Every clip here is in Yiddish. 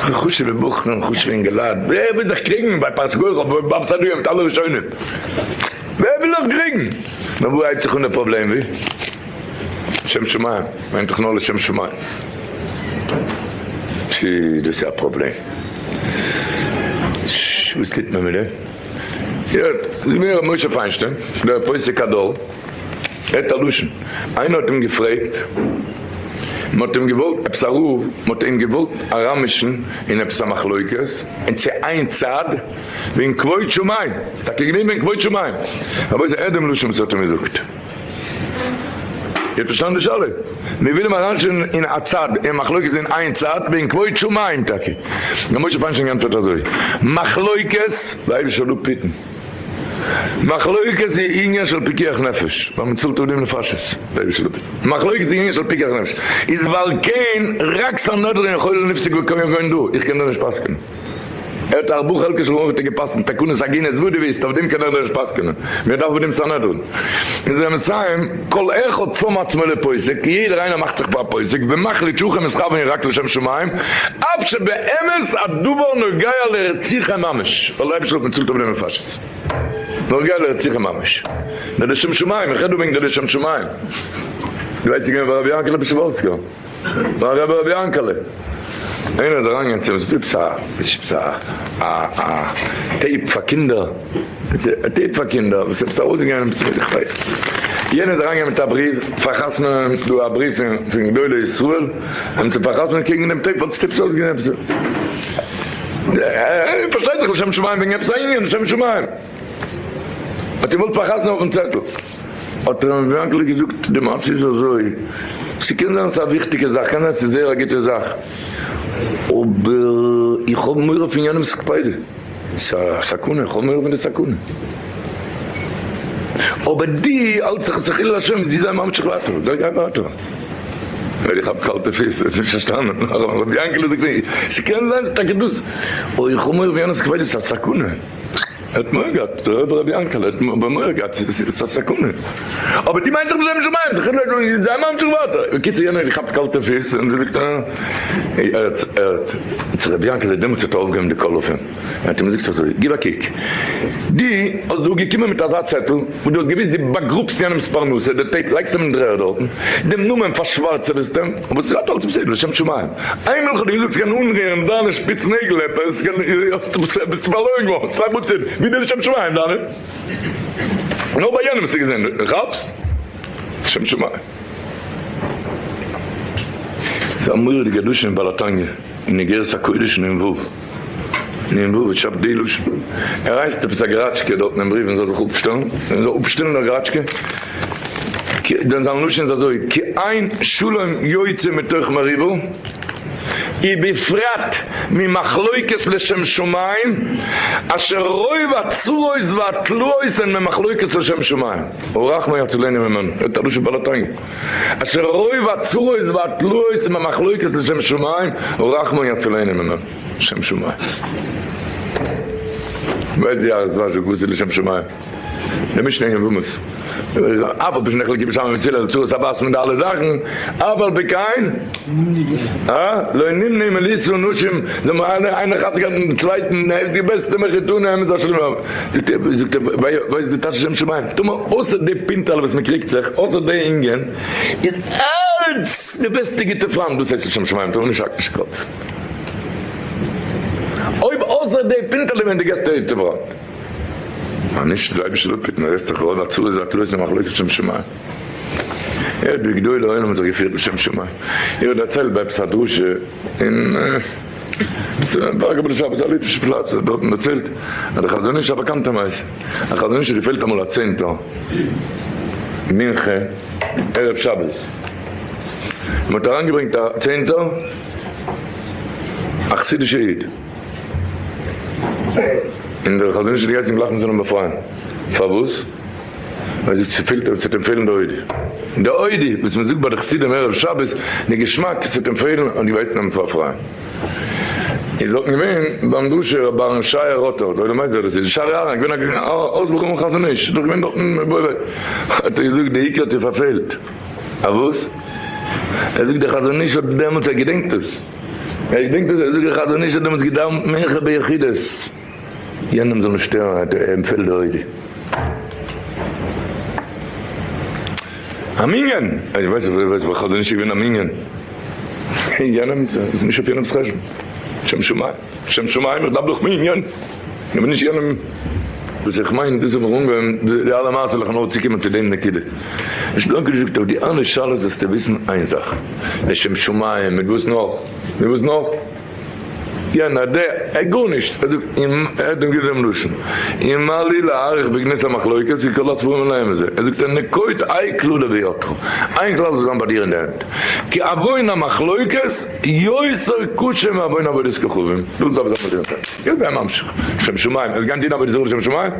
חשוב'ע בחורים, חשוב'ע אינגעלייט, ווער וויל זיך קריגן ביי פרשת גורל ביי בבא סדיא מיט אלע ראשונים? ווער וויל זיך קריגן? נאר וואו הייבט זיך אן די פראבלעם? ווי? לשם שמים מיינט דאך נאר לשם שמים. פשי דאס איז א פראבלעם. וואס טוט מען מיט דעם? הערט, זאג מיר ר' משה פיינשטיין, דער פוסק הדור, הערט א לשון, איינער האט אים געפרעגט, מען האט אים געוואלט, עפעס א רב, מען האט אים געוואלט אריינמישן אין עפעס א מחלוקת, און צו איין צד, וועגן כבוד שמים, ס'איז טאקע געווען וועגן כבוד שמים, רבותי הערט דעם לשון וואס ער האט אים געזאגט. איר האט פארשטאנען די שאלה? מיר ווילן אים אריינשטעלן אין א צד, אין מחלוקת אין איין צד, וועגן כבוד שמים טאקע. ר' משה פיינשטיין געענטפערט אזוי, מחלוקת, די אייבישטער זאל אפהיטן, מחלוקת איז ענין של פיקוח נפש, ווייל מען צאלט אויף דעם נפשות, די אייבישטער זאל אפהיטן, מחלוקת איז ענין של פיקוח נפש, איז ועל כן רק סנהדרין יכולה לפסוק וכגון דא, איך קען דא נישט פסק'נען. ער האט ארבעה חלקי שלחן ערוך געפסקנט תקנות עגונות וואס דו ווילסט אויף דעם קען ער נישט פסקנען מיר דארפן פון דעם סנהדרין איז ער מסיים כל אחד שם עצמו לפוסק יעדער איינער מאכט זיך פאר א פוסק ומחליט שהכי מתכוון רק לשם שמים אף שבאמת הדבר נוגע לרציחה ממש ווייל דער אייבערשטער האט מצילט אויף דעם נפשות נוגע לרציחה ממש נאר לשם שמים איך רעד דא וועגן די לשם שמים דו ווייסט ס'איז געווען ביי רבי יענקעלע פשעווארסקער. ביי רבי רבי יענקעלע, איינער איז אריינגעגאנגען צו אים, ס'איז דא עפעס א א א tape פאר קינדער, א tape פאר קינדער וואס עפעס ארויסגעגאנגען עפעס ווייס איך וואס, יענער איז אריינגעגאנגען מיט א בריוו פאר'חתמ'ענען דא א בריוו פון פון גדולי ישראל אים צו פאר'חתמ'ענען קעגן דעם tape ווייל ס'איז עפעס ארויסגעגאנגען עפעס, פארשטייט זיך לשם שמים וועגן עפעס א ענין לשם שמים. האט געוואלט פארחתמ'ן אויפן צעטל, האט ר' יענקעלע געזאגט, די מעשה איז אזוי, ס'קען זיין ס'איז א וויכטיגע זאך, קען זיין ס'איז זייער א גוטע זאך, אבער איך האב מורא פון יענעמ'ס קפידה, ס'איז א סכנה, איך האב מורא פון די סכנה. אבער דו האלטסט זיך עס א חילול השם, זי זיי ממשיך ווייטער, זיי גיי ווייטער. ווייל איך האב קאלטע פיס, האט נישט פארשטאנען, ר' יענקעלע זאגט מיר, ס'קען זיין ס'איז טאקע דאס, אבער איך האב מורא פון יענעמ'ס קפידה, ס'איז א סכנה. ער האט מורא געהאט, דער רבי רבי יענקעלע האט מורא געהאט, ס'איז א סכנה. אבער דו מיינסט דאך בשם שמים, זיך און זיי ממשיך ווייטער. בקיצור יענער האט געכאפט קאלטע פיס און געזאגט אה. ער האט, ער האט, צו רבי יענקעלע דעמאלטס האט ער אויפגעהויבן די קול אויף אים, ער האט אים געזאגט אזוי, גיב א קוק, דו האסט דא געקומען מיט אזא צעטל וואס דו האסט געוואוסט דו באגראבסט יענעמ'ס פרנסה, די tape לייגסט אים אין דר'ערד דארטן, דעם נאמען פארשווארצעוועסט אים, אבער ס'איז אלץ בסדר לשם שמים. איינמאל כ'האב דיר געזאגט ס'קען אנרירן דיינע שפיץ נעגל עפעס, קען ביסטו פארלוירן געווארן, ס'איז א מציאות, ווי די לשם שמים דיינע? נאר ביי יענעם האסטו געזען, כאפסט? לשם שמים. ס'איז א מורא'דיגע לשון אין בעל התניא, אין אגרת הקודש נ ו, נ ו שרייבט די לשון, ער הייסט עפעס א גראטשקע דארטן אין בריוו און זאל זיך אפשטעלן, און זאל אפשטעלן דער גראטשקע, דען זיין לשון איז אזוי, כי אין שלום יוצא מתוך מריבה, ובפרט ממחלוקת לשם שמים, אשר רוב הצרות והתלאות הן ממחלוקת לשם שמים, הרחמן יצילנו ממנו, את הלשון בעל התניא, אשר רוב הצרות והתלאות הן ממחלוקת לשם שמים, הרחמן יצילנו ממנו, לשם שמים. ווייסט די אז וואס איז לשם שמים? די משנה אין יבמות, אף על פי שנחלקו בית שמאי ובית הלל צורת הבת מיט די אלע זאכן, אף על פי כן, אה? לא נמנעו מלישא נשים, זיי האבן איינער חתונה געהאט מיטן צווייטן, די בעסטע מחותנים איז א שלום, זאגט ער, זאגט ער, ווייסט די טייטש שם שמים, טאמער אויסער די פינטעלע וואס מען קריגט זיך, אויסער די אינגען, איז אלץ די בעסטע גוטע פריינט, דאס הייסט לשם שמים, טאמער נישט האקט נישט קאפ. אויב אויסער די פינטעלע ווען די געסטע גוטע פריינט. אז נישט די אייבישטער זאל אפהיטן אז עס איז דאך רוב הצרות והתלאות און מחלוקת לשם שמים. ער האט ווי גדולי העולם האבן זיך געפירט לשם שמים. איך האב דערציילט ביי עפעס א דרשה אין עפעס א קבלת שבת א ליטווישע פלאץ האט דארטן דערציילט אז די חזון איש א באקאנטע מעשה א חזון איש האט געפעלט אמאל א צענטער מנחה ערב שבת מען האט אריינגעברענגט א צענטער א חסידישע איד. און דער חזון איש האט געהייסן גלייך מ'זאל אים באפרייען. פארוואס? ווייל זי צופילט אויב ס'וועט אים פעלן די אודי. די אודי וואס מ'זאגט ביי די חסידים ערב שבת, די געשמאק, ס'וועט אים פעלן, האט געהייסן אים באפרייען. איז דארטן געווען ביים דרשה רבי אהרן שייע רוטער, דער עולם ווייסט ווער דאס איז, שערי אהרן, געווען א אויסברוך פון חזון איש, איז דאך געווען דארטן בוי וויי. האט ער געזאגט די עיקר האט איר פארפעלט. א וואס? ער זאגט דער חזון איש האט דעמאלטס, ער געדענקט עס. איך געדענק דאס, זאג איך חזון איש האט דעמאלטס געדאווענט מנחה ביחידות, יענעם זאל נישט שטערן, האט ער אים פעלט די אויג. א מנין! איך ווייס נישט וואס חזון איש איז געווען א מנין, יענעם איז נישט אויף יענעמס חשבון, שם שמים, שם שמים איך דארף דאך מנין, אבער נישט יענעם. וואס איך מיין, דאס האב איך אנגעהויבן די אלע מעשה'לעך נאר צו קומען צו דעם נקודה. נישט בלאנק געזאגט אויף די אלע שאלות זאלסטו וויסן איין זאך, לשם שמים, מיט וואס נאך? מיט וואס נאך? יענער דער, ער גארנישט, ער זאגט, און ער האט אים געזאגט דעם לשון, אם מה לי להאריך בגנות המחלוקת, כי כל הספרים מלאים בזה, ער זאגט נקוט האי כללא בידך, איין כלל זאל זיין ביי דיר אין די הענט, כי עוון המחלוקת יותר קשה מעוון עבודת כוכבים, דאס דארף זיין ביי דיר אין די הענט. יעצט זיי ממשיך, שם שמים, עס גיין דין עבודה זרה לשם שמים?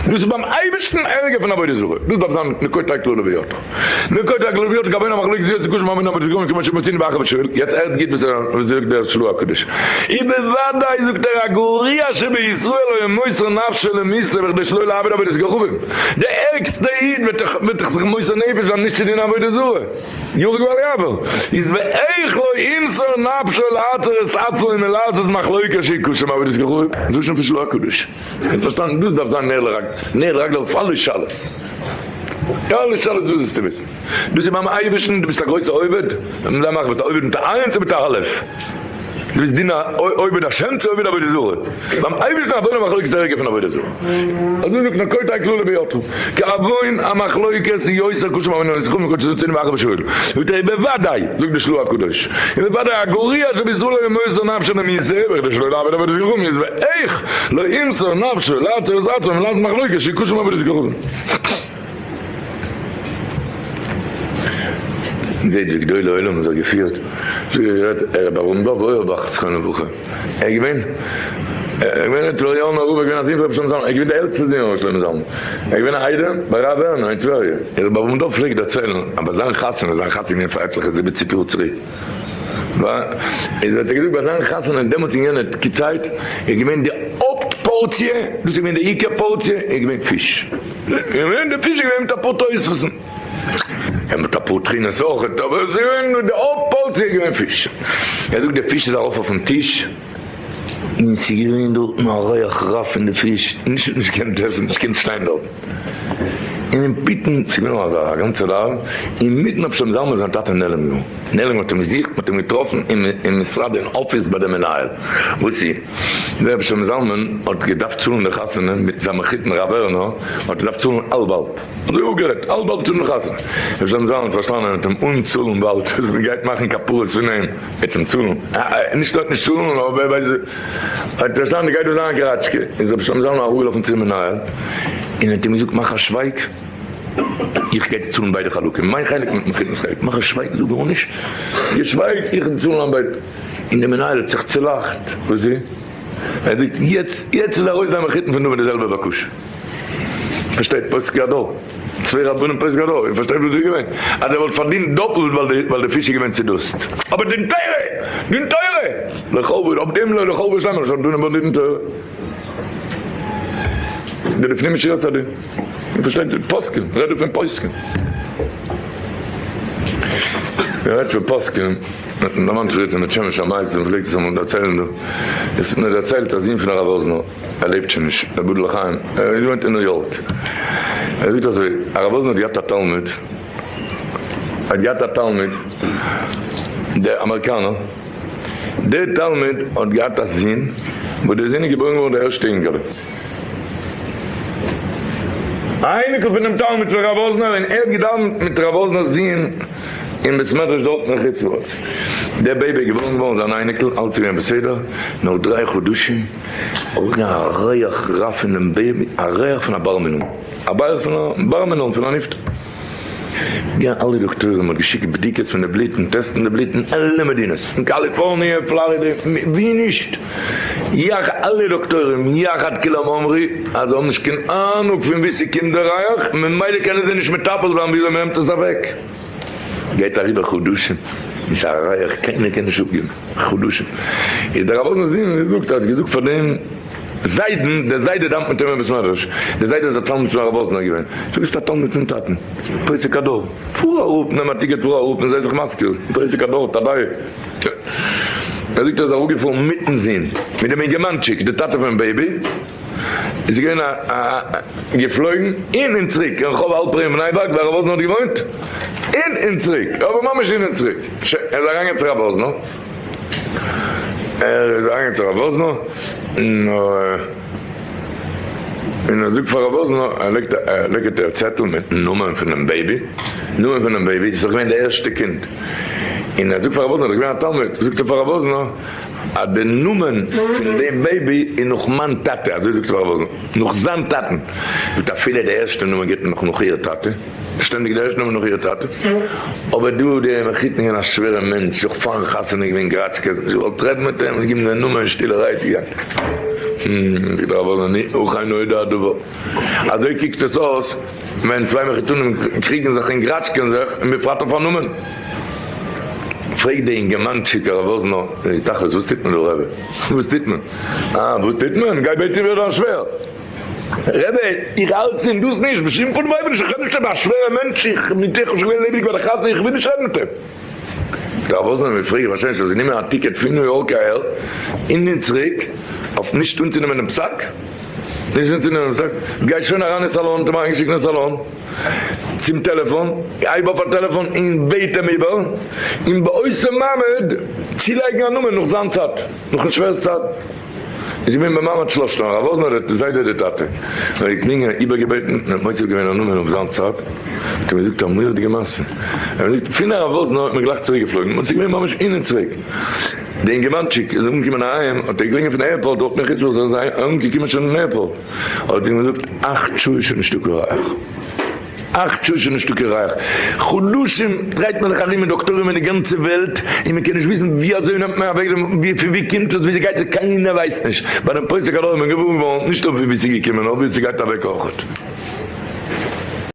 דאס איז ביים אייבערשטן ערגער פון עבודה זרה, דאס דארף זיין נקוט האי כללא בידך, נקוט האי כללא בידך גבוה המחלוקת יוצא קשה מאמין עבודה זרה כמו שמצינו באחר ושואל, יעצט הערט גוט וואס זאגט דער של"ה הקדוש, ובוודאי זאגט ער הגרוע שבישראל היה מוסר נפשו למיתה בכדי שלא לעבוד עבודת כוכבים, דער ערגסטע איד וועט דאך זיך מוסר נפש זיין נישט צו דינען עבודה זרה. יהרג ואל יעבור, איז ואיך לא ימסור נפשו לעצור את עצמו מלעשות מחלוקה שהיא קשה מעבודת כוכבים, זו שוין פון של"ה הקדוש, האט פארשטאנען דאס דארף זיין נר לרגל, נר לרגל אויף אלע שאלות, אלע שאלות דאס זאלסטו וויסן, דאס איז ביים אייבערשטן, דו ביסט א גרויסע עובד, זיי מאכן ביסט א עובד מיט א עין צו מיט א אלף. דו ביסט דין א עובד השם צו עובד עבודה זרה? ביים אייבערשטן עוון המחלוקת איז ערגער פון עבודה זרה. אזוי זאגט נקוט האי כללא בידך, כי עוון המחלוקת איז יותר קשה מעוון הנזכרים מכל שזו ואחר ושואל. זאגט ער בוודאי, זאגט די של"ה הקדוש, און בוודאי הגרוע שבישראל היה מוסר נפשו למיתה, בכדי שלא לעבוד עבודת כוכבים, איז ואיך לא ימסור נפשו לעצור את עצמו מלעשות מחלוקת שהיא קשה מעבודת כוכבים. זעהט ווי גדולי עולם האבן זיך געפירט, זאג איך גערעדט ר' אברהם דוב אויערבאך זכרונו לברכה, ער איז געווען ער איז געווען אין טבריה'ן רב, ער איז געווען א זון פון רבי שלמה זלמן, ער איז געווען די עלטסטע זון פון רבי שלמה זלמן, ער איז געווען א איידעם ביי רב ווערנער אין טבריה, ר' אברהם דוב פלעגט דערציילן אז ביי זיין חתונה, זיין חתונה איז געווען פאר עטליכע זיבעציג יאר צוריק, איז האט ער געזאגט ביי זיין חתונה דעמאלטס אין יענע צייט איז געווען די הויפט פארציע, דאס איז געווען די עיקר פארציע, איז געווען פיש. און די פיש איז געווען מיט אפאר תוספות'ן, און מיט אפאר טחינות אויכעט, אבער עס איז געווען די הויפט פארציע איז געווען פיש. ער זאגט די פיש איז ארויף אויפן טיש, און ס'איז געווען דארטן א ריח רע פון די פיש, נישט נישט געקענט עסן, נישט געקענט שטיין דארט. און אינמיטן, ס'איז געווען אזא א גאנצע דארף, אינמיטן האט שלמה זלמן זיין טאטע נעלם געווארן. נעלם האט אים געזוכט, מ'האט אים געטראפן אין משרד אין אפיס ביי די מנהל. וואס איז? דער רבי שלמה זלמן האט געדארפט צאלן די חתונה מיט זיין מחותן רב ווערנער, האט געדארפט צאלן האלב האלב, אזוי אפגערעדט, האלב האלב צאלן די חתונה. רבי שלמה זלמן האט פארשטאנען ער וועט אים אנצאלן באלד, אז מען גייט מאכן כפרות פון אים, ער וועט אים צאלן, נישט ער וועט נישט צאלן, אבער ווער ווייסט, ער האט פארשטאנען גייט דא זיין א גראטשקע, איז רבי שלמה זלמן אראפגעלאפן צום מנהל און האט אים געזאגט מאך א שווייג, איך גיי צו צאלן ביידע חלקים, מיין חלק מיט מחותן'ס חלק, מאך א שווייג, זאג גארנישט, געשווייג, איך וועל צאלן ביידע. און דער מנהל האט זיך צולאכט, וואס איז? ער זאגט, יעצט יעצט איז ארויס דיין מחותן פון דא מיט די זעלבע בקשה. פארשטייט פוסק הדור, צוויי רבנים פוסק הדור, איר פארשטייט וואס דא איז געווען? אז ער וואלט פארדינט דאפלט ווייל די ווייל די פיש איז געווען צודאסט. אבער דין תורה! דין תורה! לכאו' אויף דעם לא לכאו' שלמה לשון דנא בא דין תורה. די לפנים משורת הדין. איר פארשטייט? פוסקים, רעד דא פון פוסקים. מ'רעדט פון פוסקים. דערמאנט ווערט אין בית שמש א מעשה, מען פלעגט עס אמאל דערציילן דא, עס האט מיר דערציילט א זון פון הרב וואזנער, ער לעבט שוין נישט, ר' יודל לחיים, ער האט געוואוינט אין ניו יארק, ער זאגט אזוי, הרב וואזנער האט געהאט א תלמיד, ער האט געהאט א תלמיד, דער אמעריקאנער, דער תלמיד האט געהאט א זון, וואס דער זון איז געבוירן געווארן דער ערשטע אינגעלע. א אייניקל פונעם תלמיד פון רב וואזנער און ער האט געדאווענט מיט רב וואזנער'ס זון אין בית מדרש דארטן אין חוץ לארץ. דער בעיבי איז געבוירן געווארן זיין אייניקל, אלץ איז געווען בסדר, נאך דריי חדשים ארויס געגאנגען א ריח רע פונעם בעיבי, א ריח פון א בר מינן, א ריח פון א בר מינן פון א נפטר. געגאנגען אלע דאקטוירים, מ'האט געשיקט בדיקות פון די בלוט און טעסטן די בלוט אין אלע מדינות, אין קאליפארניע, פלארידע, ווי נישט, יח אלע דאקטוירים יחד כולם אמרו אז זיי האבן נישט קיין אהנונג פון ווי ס'קומט די ריח, ממילא קענען זיי נישט מטפל זיין וויאזוי מ'נעמט עס אוועק. גייט אריבער חדשים און ס'איז א ריח קיינער קען נישט אפגעבן, חדשים איז דער רב אוזנער זון געזאגט האט געזאגט פאר דעם זיידן, דער זיידע דאווענט מיט אים אין בית מדרש, דער זיידע איז א תלמיד פון הרב וואזנער געווען, זאג ביסט א תלמיד פון טאטן, פוסק הדור, פאר אראפ נעם א ticket פאר אראפ און זיי זיך מזכיר, פוסק הדור, טבעי. ער זאגט ער איז אראפגעפארן מיטן זון, מיט דעם אינגערמאנטשיק, די טאטע פונעם בעיבי, איז געווען א א געפלויגן אין און צוריק אין רחוב הלפרין אין בני ברק ווי הרב וואזנער האט געוואוינט, אין און צוריק, אבער ממש אין און צוריק, שוין, ער איז אריינגעגאנגען צו רב וואזנער, ער איז אריינגעגאנגען צו רב וואזנער, און און ער זאגט פאר רב וואזנער, ער לייגט ער לייגט א צעטל מיטן נאמען פונעם בעיבי, נאמען פונעם בעיבי, דאס איז דאך געווען די ערשטע קינד, און ער זאגט פאר רב וואזנער, ער איז געווען א תלמיד, זאגט ער פאר רב וואזנער, אז די נאמען פון דעם בעיבי איז נאך מיין טאטע, אזוי זאגט רב וואזנער, נאך זיין טאטן, זאגט אפילו די ערשטע נאמען גיבט מען נאך נאך איר טאטע, שטענדיג די ערשטע נאמען נאך איר טאטע, אבער דא די מחותן געווען א שווערע מענטש, נאך פארן חתונה געווען גראטשקעס, נישט געוואלט רעדן מיט אים, געגעבן די נאמען שטילערהייט געגאנגען. זאגט רב וואזנער, נו, אכן נודע הדבר, אזוי קוקט עס אויס ווען צוויי מחותנים קריגן זיך און גראטשקען זיך, און בפרט אויף א נאמען. פרעגט די אינגערמאנטשיק הרב וואזנער, תכלית וואס טוט מען דא רבי? וואס טוט מען? אה וואס טוט מען? גיי בעט איבער דיין שווער. רבי איך האלט צו דאס נישט, בשום פנים ואופן נישט, איך רעד נישט מיט א שווערע מענטש, איך מיט איך האב שוין געווען לעבעדיג ביי די חתונה, איך וויל נישט רעדן מיט אים. הרב וואזנער האט מיר פריער ווארשיינליך שוין גענומען א ticket פון ניו יארק אהער און און צוריק אויף נישט אנצונעמען דעם פסק. נישט אנצונעמען דעם פסק, גיי שוין אריין אין סאלאן, האט אים אריינגעשיקט אין סאלאן. צום טעלעפאן, הייב אויף א טעלעפאן און בעט אים איבער, און באותו מעמד צולייגן א נאמען נאך זיין צד, נאכן שווער'ס צד. איז געווען במעמד שלשתן, הרב וואזנער דער זיידע דער טאטע, האט געקלינגען איבערגעבעטן און האט מוסיף געווען א נאמען אויף זיין צד, האט אים געזאגט א מורא'דיגע מעשה, ער האט געזאגט פון הרב וואזנער האט מען גלייך צוריק געפלויגן, און ס'איז געווען ממש אין און צוריק, די אינגערמאנטשיק איז אנגעקומען אהיים, האט ער געקלינגען פון עירפארט דארט אין חוץ לארץ זענען זיי אנגעקומען שוין אין עירפארט. האט אים געזאגט, אכט שעה איז שוין נישטא קיין ריח, אכט שעה איז שוין נישטא קיין ריח, חדשים דרייט מען זיך ארום מיט דאקטוירים אין די גאנצע וועלט, און מען קען נישט וויסן ווי אזוי נעמט מען אוועק דעם, ווי פון ווי קומט עס, וויאזוי גייט עס, קיינער ווייסט נישט, ביי דעם פוסק הדור איז מען געוואר געווארן נישט אויף ווי ס'איז געקומען, נאר ווי ס'גייט אוועק אויכעט.